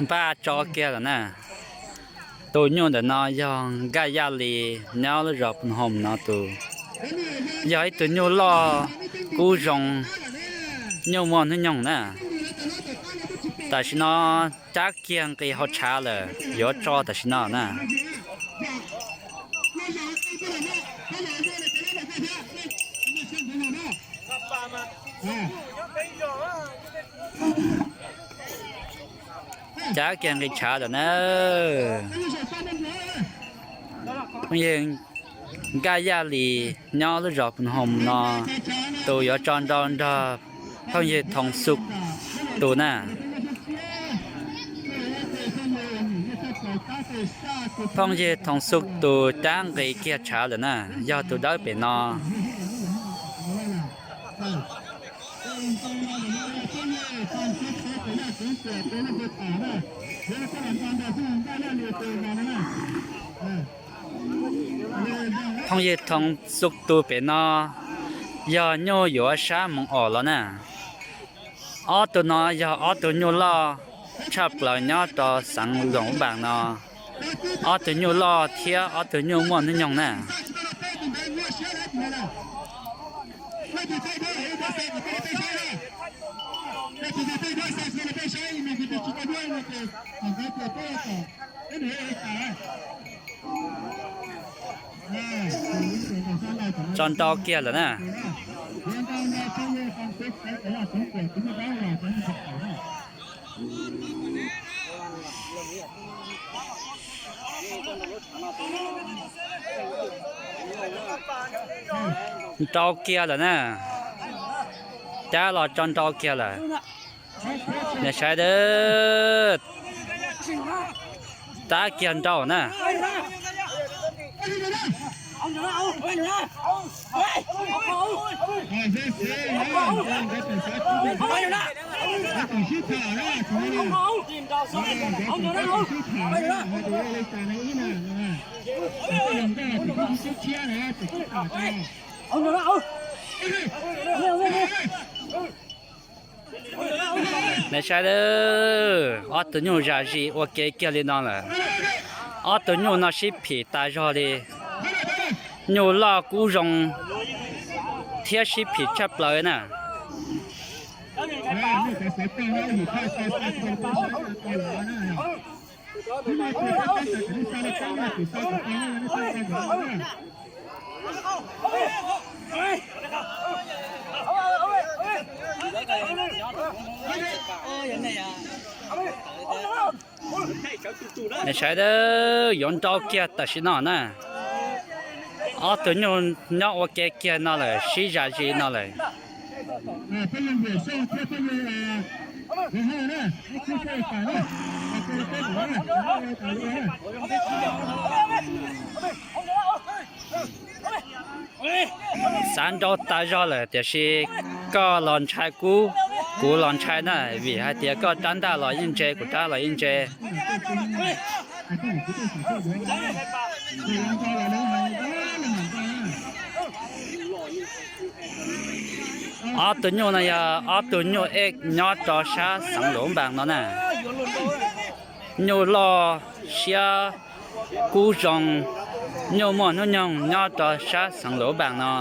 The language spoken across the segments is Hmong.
npaj tso kiag lawm na. Tus nyuj ntawm no yog Nkaj Yaj Lis nyob lub zos Phu Hoos no tus, yog ib tug nyuj loj kub zoo, nyuj muaj hnub nyoog na. Tam sim no cab kiag nqis hauv tshav lawm, yuav tso tam sim no na. Cab kiag nqis tshav lawm na. Phooj ywg, Nkaj Yaj Lis nyob lub zos Phu Hoos no tus yuav tso nrau nrog phooj ywg Thoos Xu tus na. Phooj ywg Thoos Xu tus cab nqis kiag tshav lawm na, yog tus dawb pem no. Phooj ywg Thoos Xu tus pem no yog nyuj yuav sab moos os los na. Ob tug no yog ob tug nyuj loj tshaj plaws nyob rau xeev Luam Npas no. Ob tug nyuj loj thiab ob tug nyuj muaj hnub nyoog na. Tso nrau kiag lawm na. Nrau kiag lawm na. Cab los tso nrau kiag lawm. Nej saib tawm, tab kiag nrau na. Nej saib tawm, ob tug nyuj zam zis ua ke kiag li no lawm. Ob tug nyuj no sib phim tas zog li. Nyuj loj kub zoo thiab sib phim tshaj plaws na. Nej saib tawm, yuav nrau kiag tam sim no na. Ob tug nyuj nyob ua ke kiag no lawm, sib zam zis no lawm. Xav nrau tas zog lawm tiam sis koj los ntshai kuv, kuv los ntshai na, vim hais tias koj rab ntaj los yeej ntse, kuv rab los yeej ntse. Ob tug nyuj no yog ob tug nyuj ej nyob rau sab xeev Luam Npas no na. Nyuj loj siab kub zoo, nyuj muaj hnub nyoog nyob rau sab xeev Luam Npas no.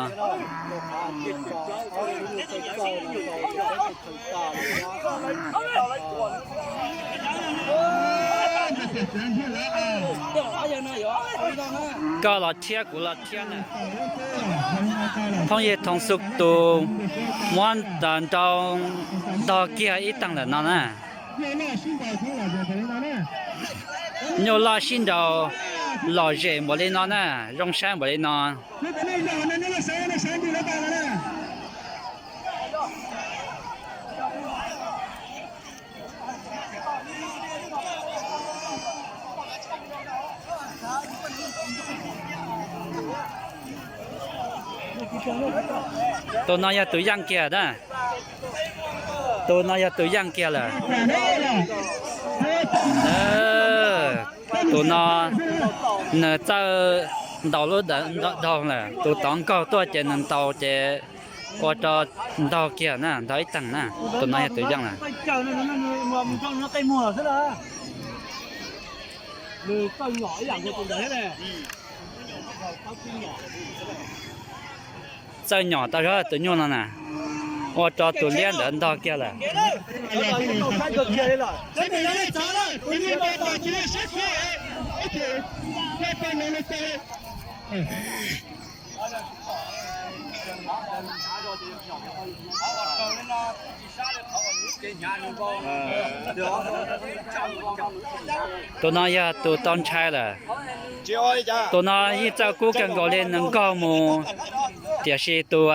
Koj los thiab kuv los thiab na. Phooj ywg Thoos Xu tus muab nrau ntog kiag ib teeg lawm no na. Nyuj loj sib nraus lom zem npaum li no na, zoo saib npaum li no. Tus no yog tus yeej kiag na. Tus no yog tus yeej kiag lawm. Tus no nws txawj ntaus lub daug lawm, tus tod nkaug tuaj ces nws ntaus ces ua rau ntaug kiag na, ntaug ib teeg na. Tus no yog tus yeej lawm. Mus rau nws qe muag xwb na. Nws txawj nyom ib yam nkaus tus ntawd thiab ne. Txawj nyom tau zog tus nyuj no na, ua rau tus liab ntawd ntog kiag lawm. Tus no yog tus tau ntshai lawm. Tus no yeej txawj kub kawg nkaus li, nws nkaug mus, tiam sis tus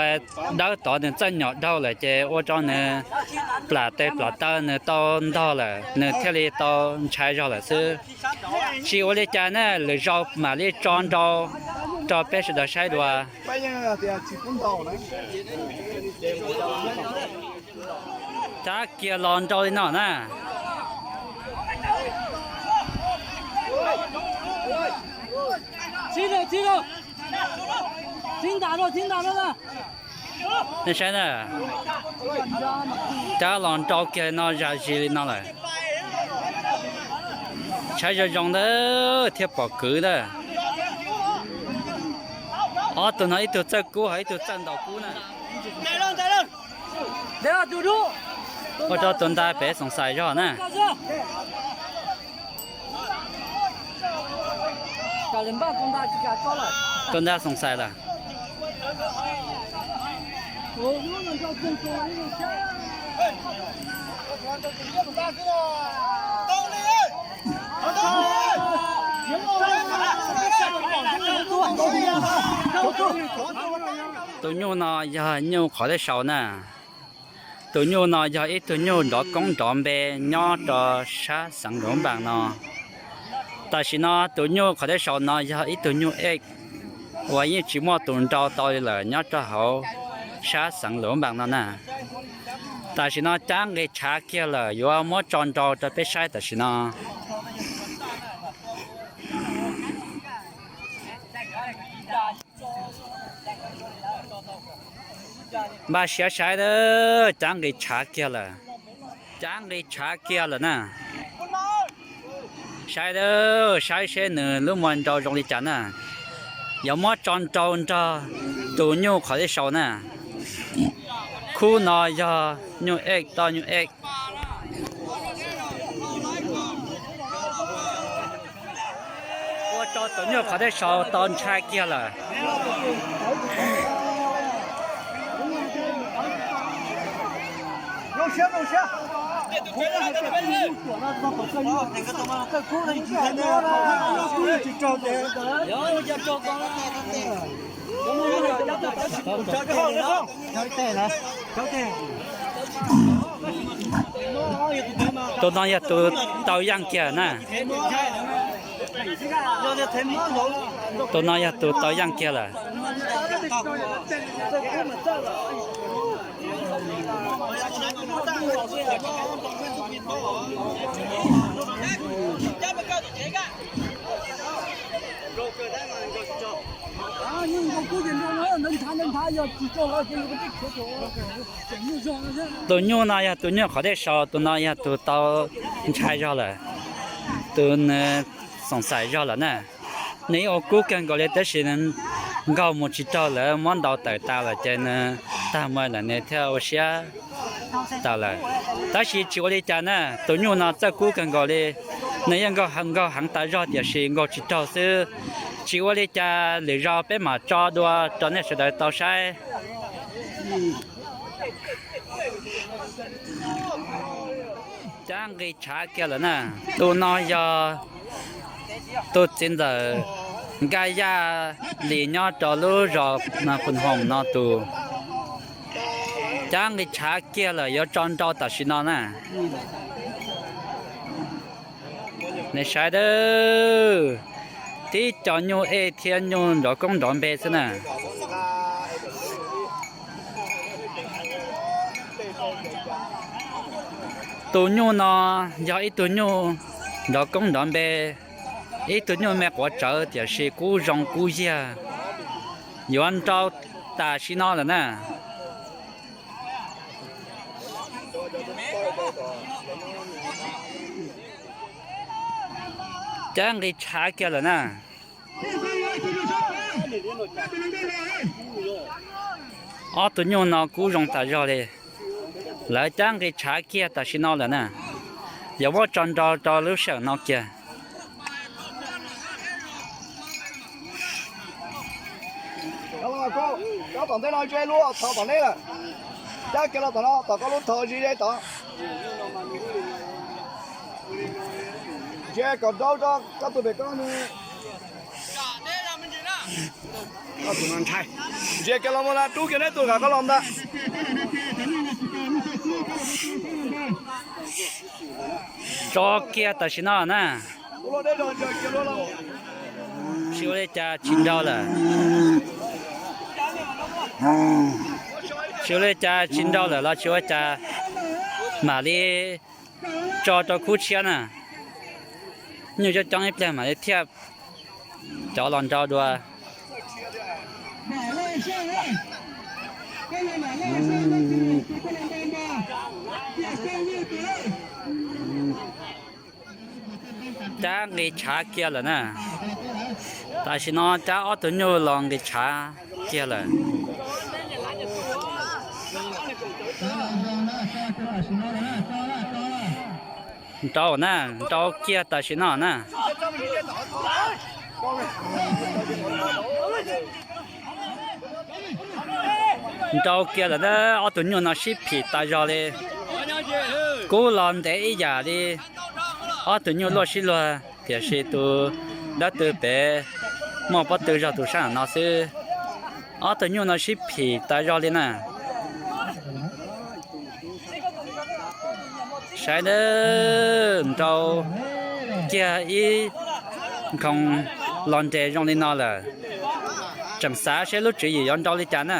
dawb tod nws txawj nyom dhau lawm ces ua rau nws plam tes plam taw nws tau ntog lawm, nws thiaj li tau ntshai zog lawm xwb. Tsis ua li cas na, lwm zaus mam li tso nrau rau peb sawv daws saib dua. Cab kiag los nrau li no na. Nej saib na, cab los nrau kiag no zam zis li no lawm. Saib zoo zoo ntawd thiaj pom kwv ntawd. Ob tug no ib tug txawj kub ho ib tug txawj ntaus kub na. Ua rau tus nta pem xoom xais zog na. Tus nta xoom xais lawm. Tus nyuj no yog nyuj qhov thib saud na. Tus nyuj no yog ib tug nyuj nrov koob nrov npe nyob rau sab xeev Luv Npas no. Tam sim no tus nyuj qhov thib saud no yog ib tug nyuj ej uas yeej tsis muaj tus nrau tau li lawm nyob rau hauv sab xeev Luv Npas no na. Tam sim no cab nqis tshav kiag lawm, yuav muab tso nrau rau peb saib tam sim no. Npaj siab saib, cab nqis tshav kiag lawm. Cab nqis tshav kiag lawm na. Saib, saib seb nws lub muag nrau zoo li cas na. Yuav muab tso nrau nrog tus nyuj qhov thib saud na. Khub no yog nyuj ej, toj nyuj ej. Ua rau tus nyuj qhov thib saud tau ntshai kiag lawm. Tus no yog tus tau yaaj kiag na. Tus no yog tus tau yaaj kiag lawm. Tus nyuj no yog tus nyuj qhov thib saud, tus no yog tus tau ntshai zog lawm, tus nws xoom xaim zog lawm na. Nws yeej ua kub kawg nkaus li tab sis nws nkaug mus tsis raug lawv muab ntaus tawm tas lawm ces nws tag mus lawm nws thiaj ua siab tawm lawm. Tab sis tsis ua li cas na, tus nyuj no txawj kub kawg nkaus li, nws yeej nkaug heev tas zog tiam sis nkaug tsis raug xwb. Tsis ua li cas, lwm zaus peb mam tso dua rau nej sawv daws tau saib. Cab nqis tshav kiag lawm na. Tus no yog tus txiv ntxawm Nkaj Yaj Lis nyob rau lub zos Phu Hoos no tus. Cab nqis tshav kiag lawm, yuav tso nrau tam sim no na. Nej saib, tib co nyuj ej thiab nyuj nrov koob nrov npe xwb na. Tus nyuj no yog ib tug nyuj nrov koob nrov npe, ib tug nyuj me quav tsawv tiam sis kub zoo kub yiag, yuav nrau tam sim no lawm na. Cab nqis tshav kiag lawm na. Ob tug nyuj no kub zoo tas zog li. Lawv cab nqis tshav kiag tam sim no lawm na. Yuav muab tso nrau rau lub sij hawm no kiag. Cab tom ntej no tso lub thov tom neb lawm. Cab kiag los tom no tom koj lub thov zis ze tod. Ntsia kom daub rau koj tus pem koj nws. Ntsia kiag los mus na, rub kiag neb tus kom koj los ntag. Tso kiag tam sim no na. Tsis ua li cas tsis nrau lawm. Tsis ua li cas tsis nrau lawm los tsis ua cas, mam li tso rau khub tshiab na. Nyuj coob coob ib pliag mam li thiaj cov los nrau dua. Cab nqis tshav kiag lawm na. Tam sim no cab ob tug nyuj los nqis tshav kiag lawm. Nrau na, nrau kiag tam sim no na. Nrau kiag lawm na, ob tug nyuj no sib phim tas zog li. Kub los ntev ib yam li, ob tug nyuj luaj sib luag, tiam sis tus dawb tw pem muaj pob tw zog tus sab no xwb. Ob tug nyuj no sib phim tas zog li na. Saib na, nrau kiag ib nkhoos los nres zoo li no lawm. Tseem xav seb lub tswv yim yuav nrau li cas na.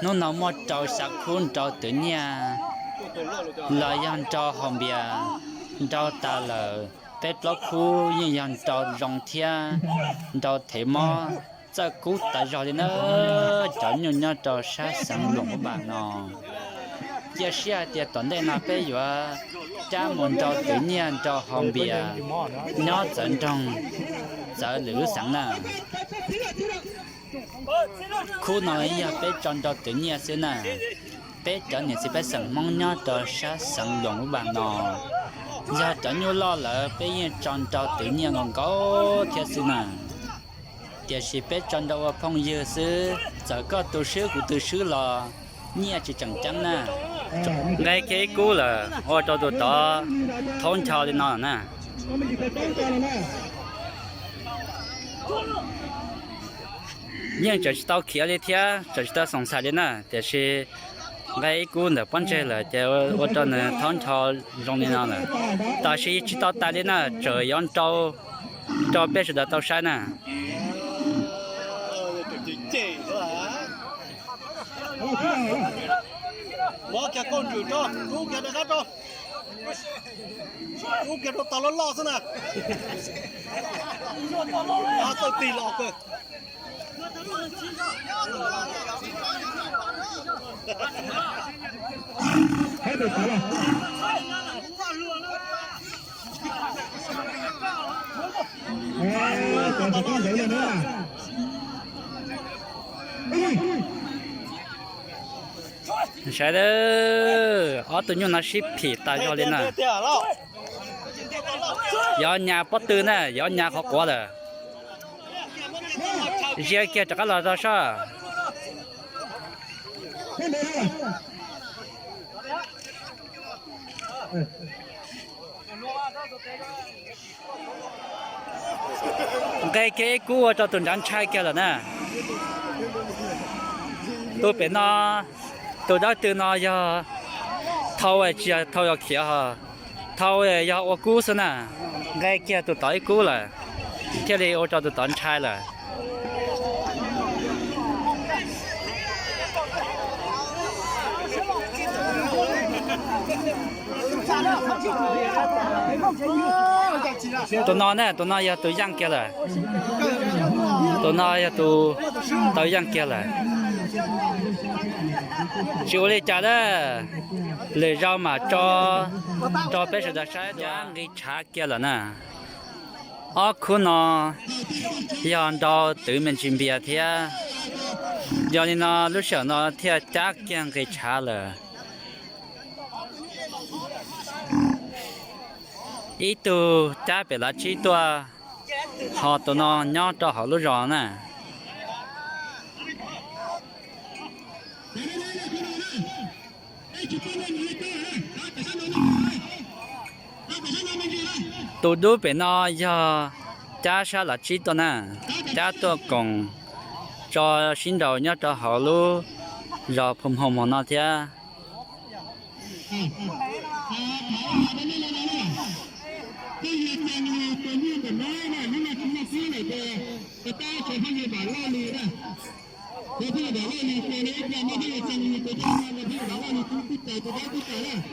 Hnub no muaj rau xya khub nrau twv nyiaj los yog nrau haus npias, nrau tas lawm, peb plaub khub yeej yog nrau zoo thiab nrau thev mob, txawj kub tas zog li na. Cov nyuj nyob rau sab xeev Luam Phab Npas no, cia siab hais tias tom ntej no peb yuav cab mus nrau twv nyiaj nrau haus npias nyob txawv nroog txawv lwm lub xeev na. Khub no yog peb tso nrau twv nyiaj xwb na. Peb cov niam txiv pej xeem Hmoob nyob rau sab xeev Luam Phab Npas no, yog cov nyuj loj lawm peb yeej tso nrau twv nyiaj nkaus nkaus thiab xwb na. Tiam sis peb tso nrau ua phooj ywg xwb, txawm koj tu swb kuv tu swb los nyiaj tsis tseem ceeb na. Nqe kiag ib kub lawm ua rau tus tod thaub ncho li no na. Yeej tseem tsis tau khiav li thiab tseem tsis tau xoom txhais li na, tiam sis nqe ib kub ntawm pob ntseg lawm ces ua rau nws thaub ncho zoo li no lawm. Tab sis tsis tau tas li na, tseem yuav nrau rau peb sawv daws tau saib na. Muab kiag kauj ntsws tso, rub kiag rov qab tso. Rub kiag rau tog loj loj xwb na. Tawm tig los kawg. Saib, ob tug nyuj no sib phim tas zog li na. Yog nyas pob tw na, yog nyas qhov quav lawm. Ziab kiag rov qab los rau sab. Nqe kiag ib kub ua rau tus nrad ntshai kiag lawm na. Tus pem no, tus dawb tw no yog thau, tsis yog thau yog khiav ho, thau yog ua kub xwb na. Nqe kiag tus tod ib kub lawm, thiaj li ua rau tus tod ntshai lawm. Tus no ne, tus no yog tus yeej kiag lawm. Tus no yog tus tau yeej kiag lawm. Tsis ua li cas na, lwm zaus mam tso rau peb sawv daws saib. Cab nqis tshav kiag lawm na. Ob khub no yog nrau twv me ntsis npias thiab, yog li no lub sij hawm no thiaj cab kiag nqis tshav lawm. Ib tug cab pem lav tsib tuaj, ho tus no nyob rau hauv lub zos na. Tus dub pem no yog cab sab lav tsib tuaj na, cab tuaj koom tso sib nraus nyob rau hauv lub zos Phu Hmoo hmo no thiab.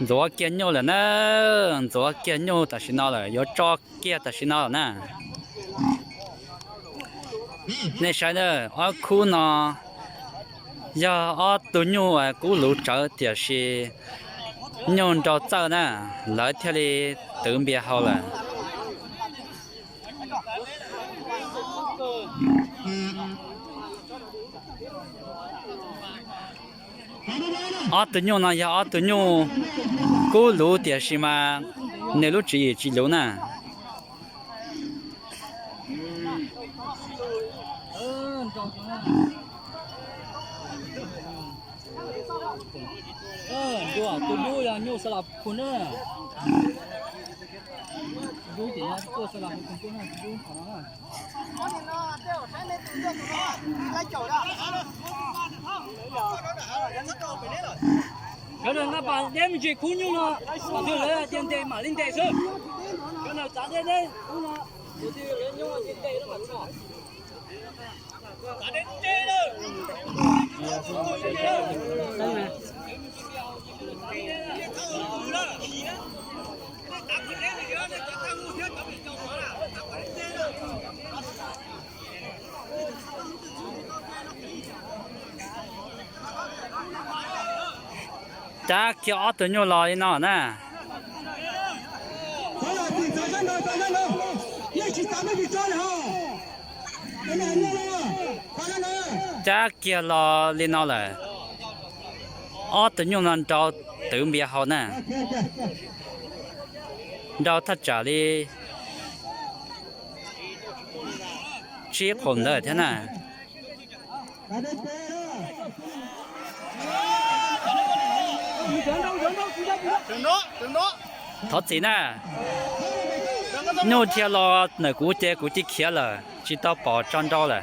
Ntxuav kiag nyuj lawm na, ntxuav kiag nyuj tam sim no lawm, yuav tso kiag tam sim no lawm na. Nej saib na, ob khub no yog ob tug nyuj kub luv tsawv tiam sis nyuj nrau txawj na, lawv thiaj li twv npias hau lawm. Ob tug nyuj no yog ob tug nyuj kub luv tiam sis mas nws lub tswv yim tsis luv na. Tus dub yog nyuj Xab Las Phoo na. Tus dub ces yog tuaj Xab Las Phoo tuaj na, tus dub qhov no na. Cov no nqa pas deb me ntsis khub nyuj no, kom twg lawv tias ntes mam li ntes xwb. Cov no txav deb deb khub no, tus twg lawv nyuj ces ntes lawv mam tso. Cab kiag ob tug nyuj los li no na. Cab kiag los li no lawm. Ob tug nyuj no nrau twv npias hau na. Nrau thaj tsam li tsib qaum ntawd thiab na. Thov txim na. Nyuj dhia los ntawm kuv ces kuv cia khiav lawm, tsis tau pom tso nrau lawm.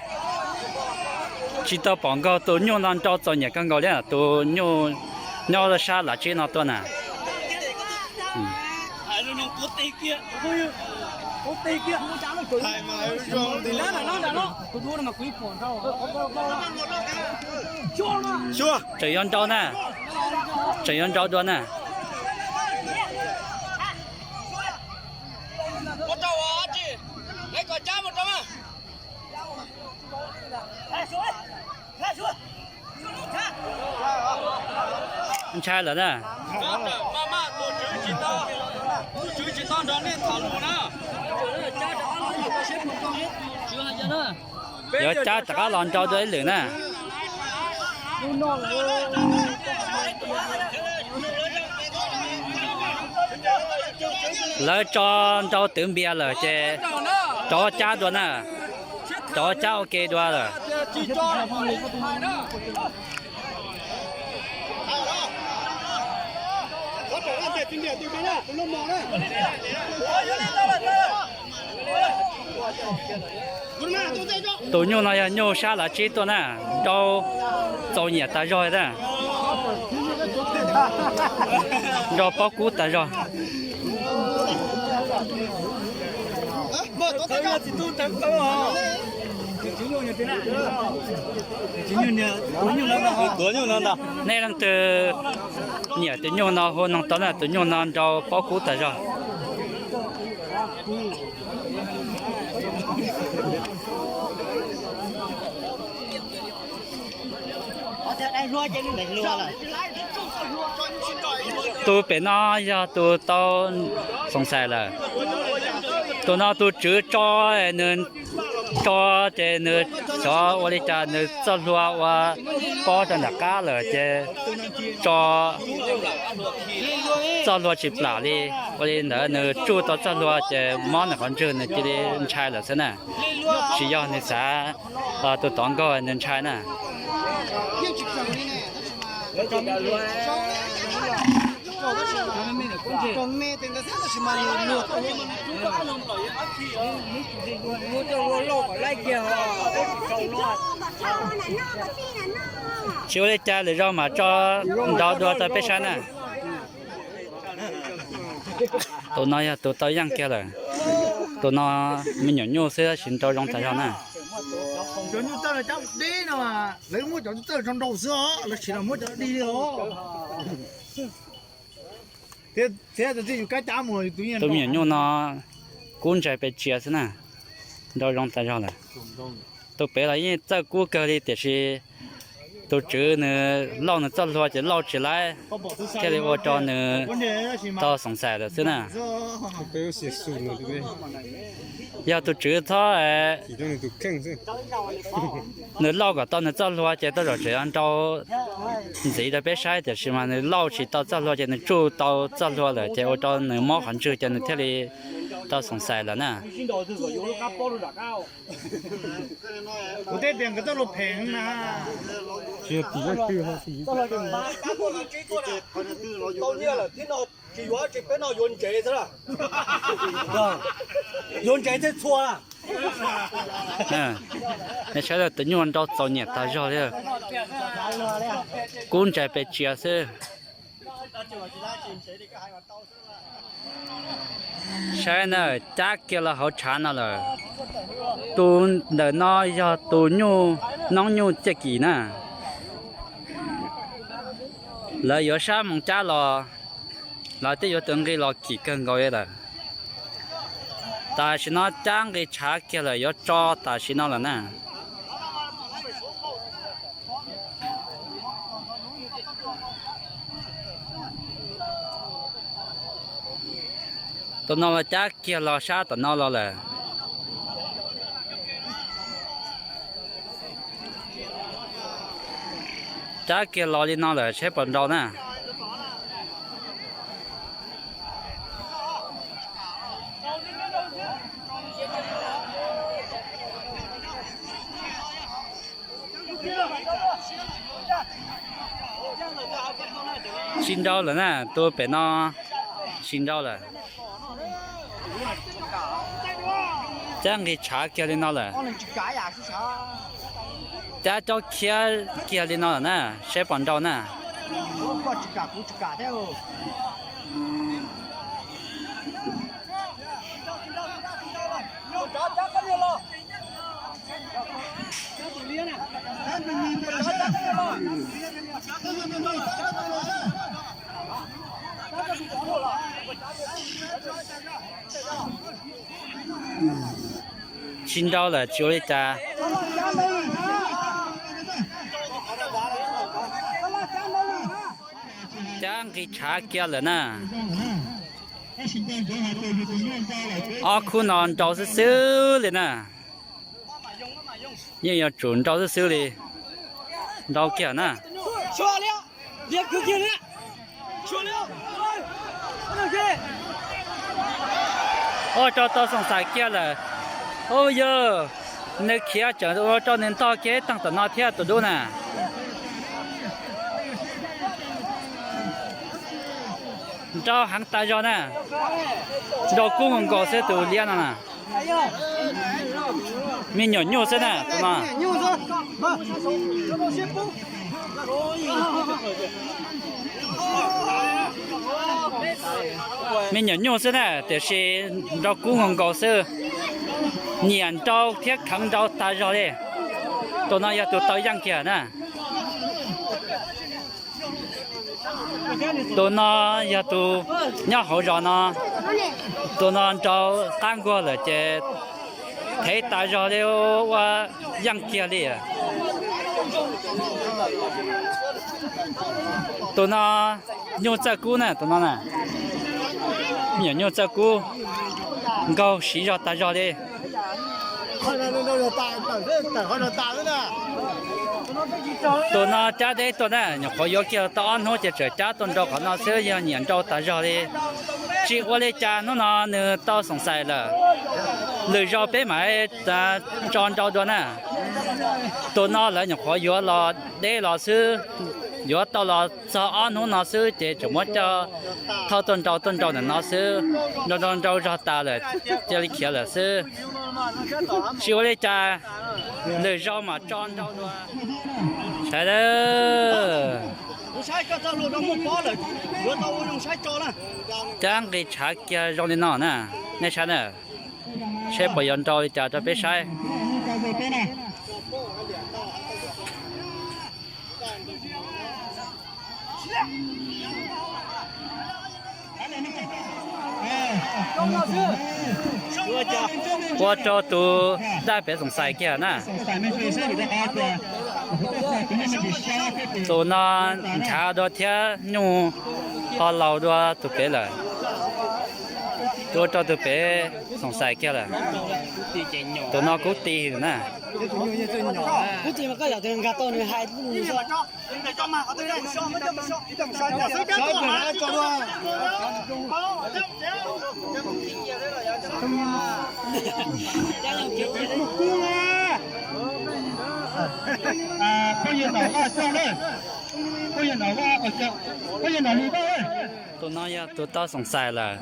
Tsis tau pom nkaug, tus nyuj no nrau txaus nyiam kawg nkaus li, tus nyuj nyob sab lav tsib no tuaj na. Tseem yuav nrau na, tseem yuav nrau dua na. Ntshai lawm na. Yuav cab rov qab los nrau dua ib lwm na. Lawv tso nrau twv npias lawm ces rov cab dua na, rov cab ua ke dua lawm. Tus nyuj no yog nyuj sab lav tsib tuaj na, nrau txaus nyiam tas zog na, nrau paub kub tas zog. Nej leej twg nyiam tus nyuj no hu noog tau na, tus nyuj no nrau paub kub tas zog. Tus pem no yog tus tau xoom xais lawm. Tus no tus tswv tso, nws tso ces nws xyov ua li cas nws txoj hlua ua pob rau nram qab lawm ces tso txoj hlua tsis plam li. Ua li ntawd nws tsuj tau txoj hlua ces mob nws qhov ntswg nws cia li ntshai lawm xwb na. Tsis yog nws xav, tus tod nkaug nws ntshai na. Tsis ua li cas, lwm zaus mam tso nrau dua rau peb saib na. Tus no yog tus tau yeej kiag lawm. Tus no me nyuam nyuj xwb tab sis nrau zoo tas zog na. Tus me nyuam nyuj no kub ntsais pes tsia xwb na, nrau zoo tas zog lawm. Tus pem los yeej txawj kub kawg li tiam sis tus tswv nws lauj nws txoj hlua ces lauj tsis laib, thiaj li ua rau nws tau xoom xais lawm xwb na. Yog tus tswv txhob, nws lauj kom tau nws txoj hlua ces tau zaum tseem yuav nrau ntxiv rau peb saib tiam sis mas nws lauj tsis tau txoj hlua ces nws tsuj tau txoj hlua lawm ces ua rau nws mob qhov ntswg ces nws thiaj li tau xoom xais lawm na. Kuv tej tias nkawd txoj hlua phem na. Tsis yuav tsis peb no yuav ntsev xwb, yuav ntsev thiaj txhua. Nej saib tus nyuj nrau txaus nyiam tas zog li, kub ntsais pes tsia xwb. Saib na, cab kiag los hauv tshav no lawm. Tus ntawm no yog tus nyuj noob nyuj txiaj kim na. Lawv yuav sab hmoov cab los, lawv twb yuav tus nqi los kim kawg nkaus li lawm. Tam sim no cab nqis tshav kiag lawm yuav tso tam sim no lawm na. Tom no los cab kiag los sab tom no los lawm. Cab kiag los li no lawm saib puas nrau na. Tsis nrau lawm na, tus pem no tsis nrau lawm. Cab nqis tshav kiag li no lawm. Cab cob khiab kiag li no lawm na, saib puas nrau na. Tsis nrau lawm tsis ua li cas. Cab nqis tshav kiag lawm na. Ob khub no nrau xwb xwb li na. Yeej yuav tsum nrau xwb xwb li. Nrau kiag na. Ua rau tau xoom xais kiag lawm. Ub yog, nws khiav tseem ua rau nws ntog kiag ib teeg tom no thiab tus dub na. Nrau heev tas zog na. Nrau kub nkaus nkaus xwb tus liab no na. Me nyuam nyuj xwb na tus no. Me nyuam nyuj xwb na tiam sis nrau kub nkaus nkaus xwb. Nyiam nrau thiab kheev nrau tas zog li. Tus no yog tus tau yeej kiag na. Tus no yog tus nyob hauv zos no. Tus no nrau qab nkuag lawm ces thev tas zog li, ua yeej kiag li. Tus no nyuj txawj kub na, tus no na. Me nyuam nyuj txawj kub. Nkaug siv zog tag zog li. Tus no cab deb tuaj na, nyuam qhuav yuav kiag tau ob hnub ces tseem cab tuaj nrau qhov no xwb, yog nyiam nrau tag zog li. Tsis ua li cas, hnub no nws tau xoom xais lawm, lwm zaus peb mam tso nrau dua na. Tus no lawv nyuam qhuav yuav los deb los xwb, yuav tau los txog ob hnub no xwb ces tseem muab coj thauj tuaj nrau tuaj nrau ntawm no xwb. Nrau nrau nrau zog tas lawm, cia li khiav lawm xwb. Tsis ua li cas, lwm zaus mam tso nrau dua. Saib, cab nqis tshav kiag zoo li no na, nej saib na, seb puas yuav nrau li cas rau peb saib. Ua rau tus dab pem xoom xais kiag na. Tus no nchav dua thiab nyuj ho laus dua tus pem lawm. Ua rau tus pem xoom xais kiag lawm. Tus no kuv ti na. Tus no yog tus tau xoom xais lawm.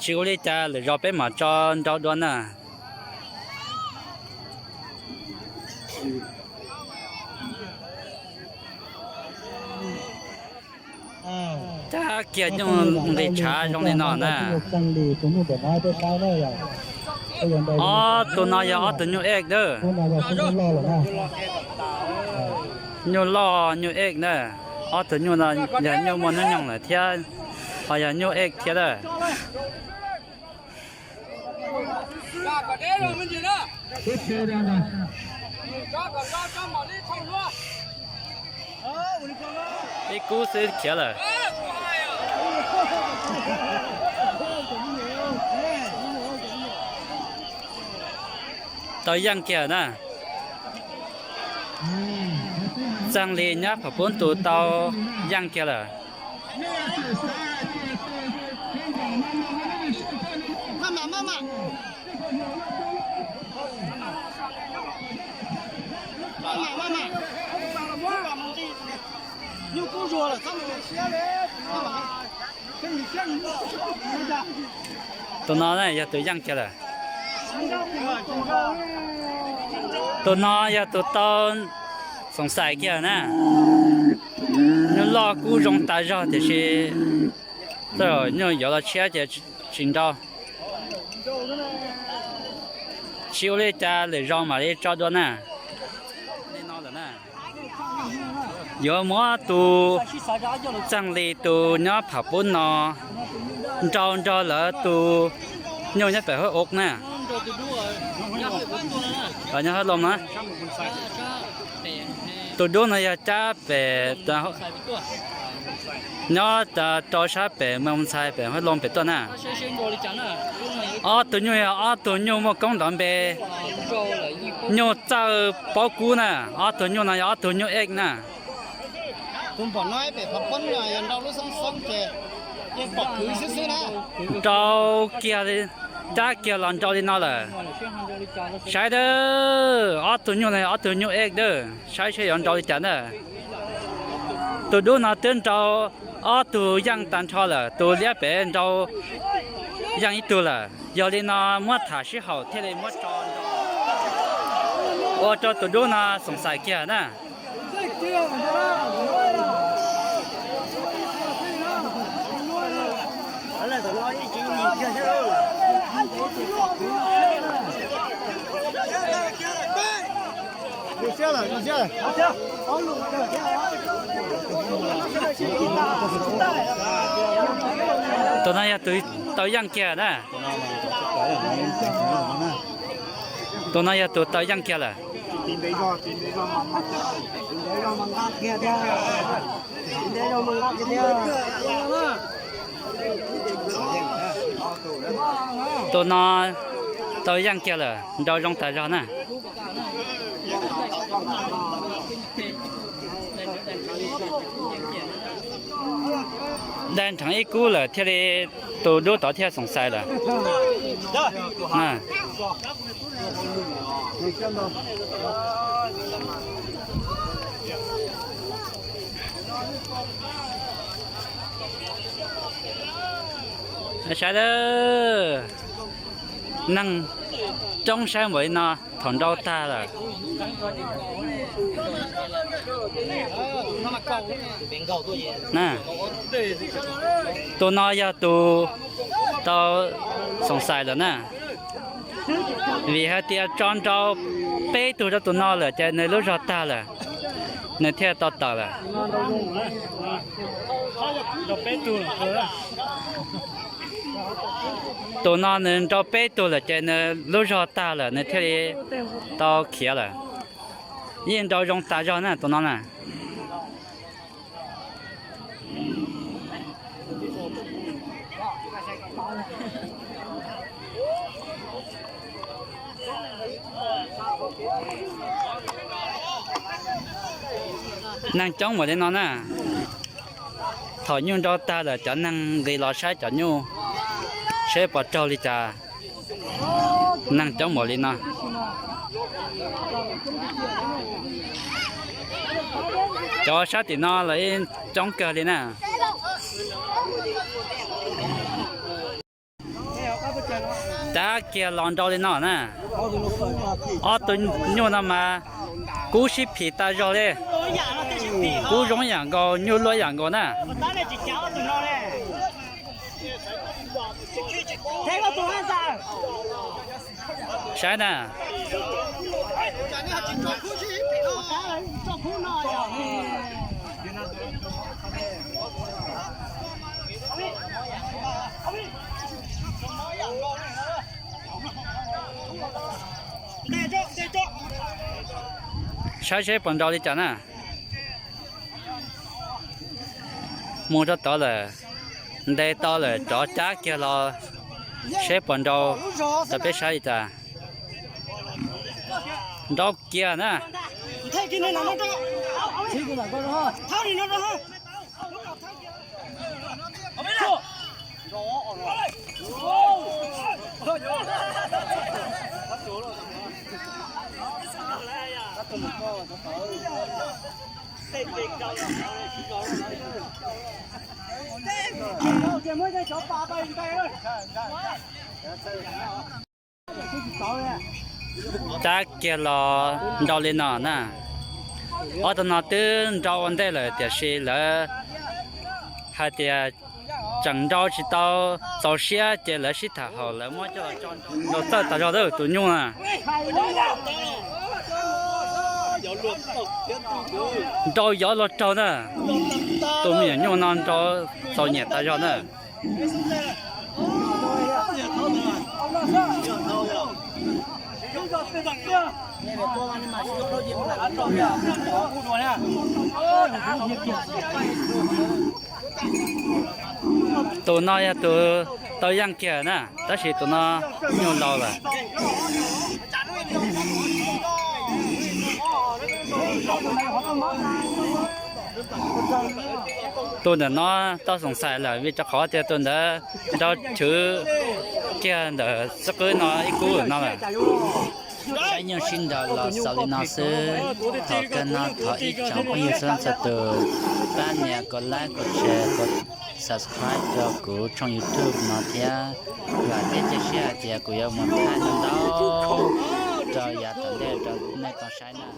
Tsis ua li cas, lwm zaus peb mam tso nrau dua na. Cab kiag nyuj nqis tshav zoo li no na. Ob tug no yog ob tug nyuj ej dawb. Nyuj loj nyuj ej na. Ob tug nyuj no yog nyuj muaj hnub nyoog lawm thiab, ho yog nyuj ej thiab dawb. Ib kub xwb khiav lawm. Tau yeej kiag na. Txeeg li nyob phav pub tus tau yeej kiag lawm. Tus no yog tus yeej kiag lawm. Tus no yog tus tau xoom xais kiag na. Nyuj loj kub zoo tas zog tiam sis tej zaum nyuj yuav los tshiab ces tsis nrau. Tsis ua li cas, lwm zaus mam li tso dua na. Yuav muab tus txeeg li tus nyob phav pub no nrau nrog lawv tus nyuj nyob pem hauv ub na. Nyob hauv loos na. Tus dub no yog cab pem, nyob rau sab pem Moos Ntxhais pem hauv loos pem tuaj na. Ob tug nyuj yog ob tug nyuj muaj koob nrov npe, nyuj txawj paub kub na. Ob tug nyuj no yog ob tug nyuj ej na. Nrau kiag, cab kiag los nrau li no lawm. Saib dawb, ob tug nyuj no yog ob tug nyuj ej dawb, saib seb yuav nrau li cas na. Tus dub no twb nrau ob tug yeej tag nrho lawm, tus liab pem nrau yeej ib tug lawm. Yog li no muab tham sib haum thiaj li muab tso nrau, ua rau tus dub no xoom xais kiag na. Tus no yog tus tau yeej kiag na. Tus no yog tus tau yeej kiag lawm. Tus no tau yeej kiag lawm, nrau zoo tas zog na. Dai nrheev ib kub lawm thiaj li tus dub tod thiaj xoom xais lawm. Saib lawm, neeg coob saib npaum li no thaum nrau tag lawm. Tus no yog tus tau xoom xais lawm na, vim hais tias tso nrau peb tug rau tus no lawm ces nws lub zog tag lawm, nws thiaj tau tawm lawm. Tus no nws nrau peb tug lawm ces nws lub zog tag lawm nws thiaj li tau khiav lawm. Yeej nrau zoo tas zog na tus no na. Neeg coob npaum li no na. Thaum nyuj nrau tag lawm cov neeg nqis los saib cov nyuj seb puas raug li cas. Neeg coob npaum li no. Cov sab tim no los yeej coob kawg li na. Cab kiag los nrau li no na. Ob tug nyuj no mas kub sib phim tas zog li. Kub zoo yam nkaus nyuj luaj yam nkaus na. Saib na. Saib seb puas nrau li cas na. Mus rau tod lawm, ntes tau lawm rov cab kiag los seb puas nrau rau peb saib li cas. Nrau kiag na. Cab kiag los nrau li no na. Ob tug no twb nrau ua ntej lawm tiam sis lawv hais tias tseem nrau tsis tau txaus siab ces lawv sib tham haum lawv muab coj los tso nrau txawj tas zog lawm tus nyuj na. Nrau yov luag raug na. Tus me nyuam nyuj no nrau txaus nyiam tas zog na. Tus no yog tus tau yeej kiag na, tab sis tus no nyuj laus lawm. Tus ntawm no tau xoom xais lawm vim rau qhov tias tus ntawd nrau chwv kiag ntawm xub qwb no ib kub no lawm. Saib nyuj sib nrau los xaus li no xwb. Thaum kawg no thov ib tsoom phooj ywg txhua leej txhua tus pab nias kom like, kom share, kom subscribe rau kuv tshooj YouTube no thiab. Vam thiab cia siab hais tias kuv yuav mus thaij ntau ntau rau yav tom ntej rau nej tau saib na.